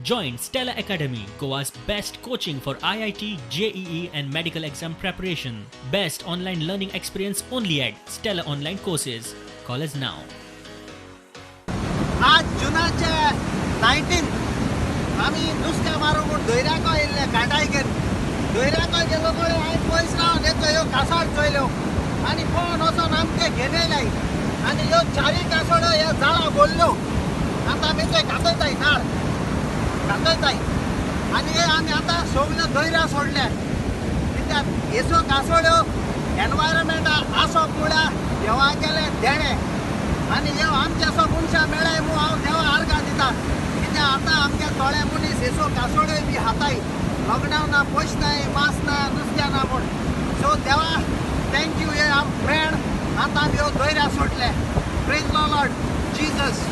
Join Stella Academy, Goa's best coaching for IIT, JEE and medical exam preparation. Best online learning experience only at Stella Online Courses. Call us now. आज जुनाचे 19 आमी नुस्तें मारूंक म्हूण दर्याको येयल्ले घाटाय घेवन दर्याको गेलो कडेन हांवें पयस रावन येतो ह्यो कासाळ चोयल्यो आनी कोण वचोन आमचे घेवन येयलाय आनी ह्यो चारी कासोड्यो ह्या जाळा भरल्यो. आतां आमी ते घातयताय नाळ घातयताय आनी हे आमी आतां सगल्यो दर्या सोडल्या कित्याक हेचो कासोड्यो एनवायरमेंट आसप म्हळ्यार देवा गेलें देणें आनी ह्यो आमचे असो मनशां मेळ्ळाय म्हूण हांव देवा आर्गां दिता कित्याक आतां आमगे थोडे मनीस हेचो कासोड्यो बी हाताय लग्नाक ना पयशे नाय मांस ना नुस्तें ना म्हूण. सो देवा thank you हे आम फ्रेंड आतां आमी ह्यो दर्या सोडले. Praise the Lord Jesus.